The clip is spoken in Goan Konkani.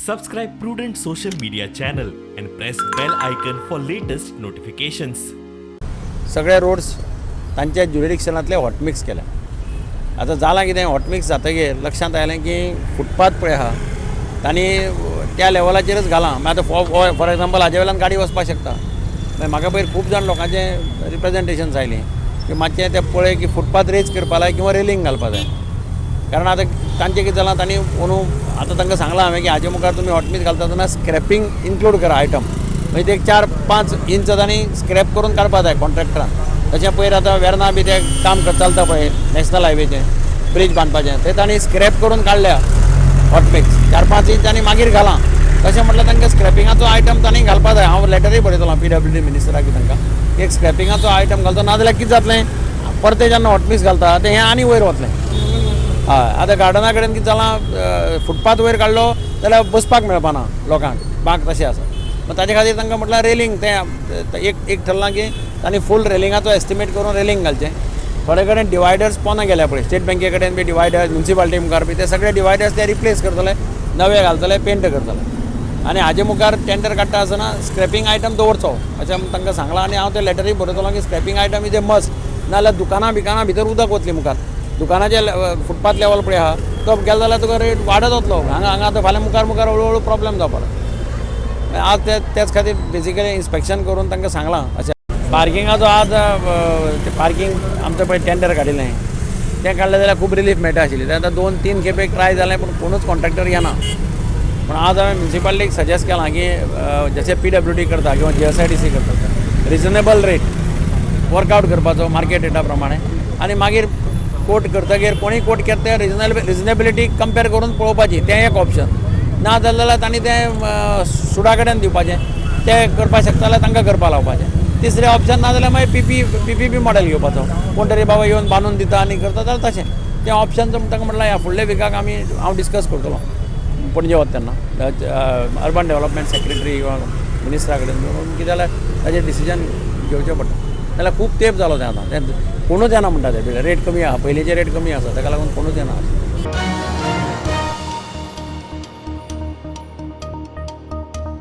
Subscribe Prudent social media channel and press bell icon for latest notifications. सगळे रोड्स तांच्या ज्युरिडिक्शनांतले हॉटमिक्स केले. आतां जालां कितें, हॉटमिक्स जातकीर लक्षांत आयलें की फुटपाथ पळय आहा तांणी त्या लेवलाचेरच घालां. मागीर आतां फॉर एग्जाम्पल हाजे वयल्यान गाडी वचपाक शकता. मागीर म्हाका पयर खूब जाण लोकांचे रिप्रेजेंटेशन्स आयलीं की मातशें तें पळय की फुटपाथ रेज करपा जाय किंवा रेलिंग घालपा जाय. कारण आतां तांचें कितें जालां, तांणी अंदू आतां तांकां सांगलां हांवें की हाजे मुखार तुमी हॉटमिक्स घालता तेन्ना स्क्रॅपींग इन्क्लूड करा आयटम, म्हणजे ते 4-5 इंच तांणी स्क्रॅप करून काडपा जाय कॉन्ट्रॅक्टरान. तशें पयर आतां वेर्ना बी तें काम चलता पळय नॅशनल हायवेचें ब्रीज बांदपाचें, ते तांणी स्क्रॅप करून काडल्या हॉटमिक्स 4-5 इंच आनी मागीर घालां. तशें म्हटल्यार तांकां स्क्रॅपिंगाचो आयटम तांणी घालपा जाय. हांव लेटरूय बरयतलो PWD मिनिस्टराक बी तांकां एक स्क्रॅपिंगाचो आयटम घालतो, नाजाल्यार कितें जातलें परतें जेन्ना हॉटमिक्स घालता तें हें आनी वयर वतलें. हय, आतां गार्डना कडेन कितें जालां, फुटपाथ वयर काडलो जाल्यार बसपाक मेळपाना लोकांक, बाग तशें आसा. मागीर ताजे खातीर तांकां म्हटल्यार रेलिंग तें एक ठरलां की तांणी फूल रेलिंगाचो एस्टिमेट करून रेलिंग घालचें. थोडे कडेन डिवायडर्स पोना गेल्या पळय, स्टेट बँके कडेन बी डिवायडर्स, म्युनिसिपालिटी मुखार बी ते सगळे डिवायडर्स ते रिप्लेस करतले, नवे घालतले, पेंट करतले. आनी हाजे मुखार टेंडर काडटा आसतना स्क्रॅपिंग आयटम दवरचो अशें तांकां सांगलां. आनी हांव ते लेटरूय बरयतलो की scrapping item is a must, नाजाल्यार दुकानां बिकानां भितर उदक वतलीं मुखार. दुकानाचे फुटपाथ लेवल पळय आहा तो गेलो जाल्यार तुका रेट वाडत वतलो. हांगा हांगा आतां फाल्यां मुखार मुखार हळू हळू प्रॉब्लेम जावपा. आज ते तेच खातीर बेसिकली इन्स्पेक्शन करून तांकां सांगलां. अशें पार्किंगाचो आज पार्किंग आमचें पळय टेंडर काडिल्लें तें काडलें जाल्यार खूब रिलीफ मेळटा आशिल्ली. तें आतां 2-3 खेपे ट्राय जालें पूण कोणूच कॉन्ट्रॅक्टर येना. पूण आज हांवें म्युनिसिपालिटीक सजेस्ट केलां की जशें PWD करता किंवा GSIDC करता, रिजनेबल रेट वर्कआवट करपाचो मार्केट रेटा प्रमाणे, आनी मागीर कोट करतकीर कोणीय कोट केता तें रिजनेबिलिटी कंपेर करून पळोवपाची, तें एक ऑप्शन. ना जाल्यार तांणी तें सुडा कडेन दिवपाचें, तें करपाक शकता जाल्यार तांकां करपाक लावपाचें. तिसरें ऑप्शन ना जाल्यार मागीर PPP model घेवपाचो, कोण तरी बाबा येवन बांदून दिता आनी करता जाल्यार तशें तें ऑप्शन तांकां म्हटल्यार ह्या फुडल्या विकाक आमी हांव डिस्कस करतलो पणजे वता तेन्ना अर्बन डेवलपमेंट सेक्रेटरी किंवा मिनिस्टरा कडेन कितें जाल्यार ताजेर डिसिजन घेवचें पडटा. जाल्यार खूब तेंप जालो तें आतां, तें कोणूच येना म्हणटा ते रेट कमी आहा, पयलींचे रेट कमी आसा, ताका लागून कोणूच येना.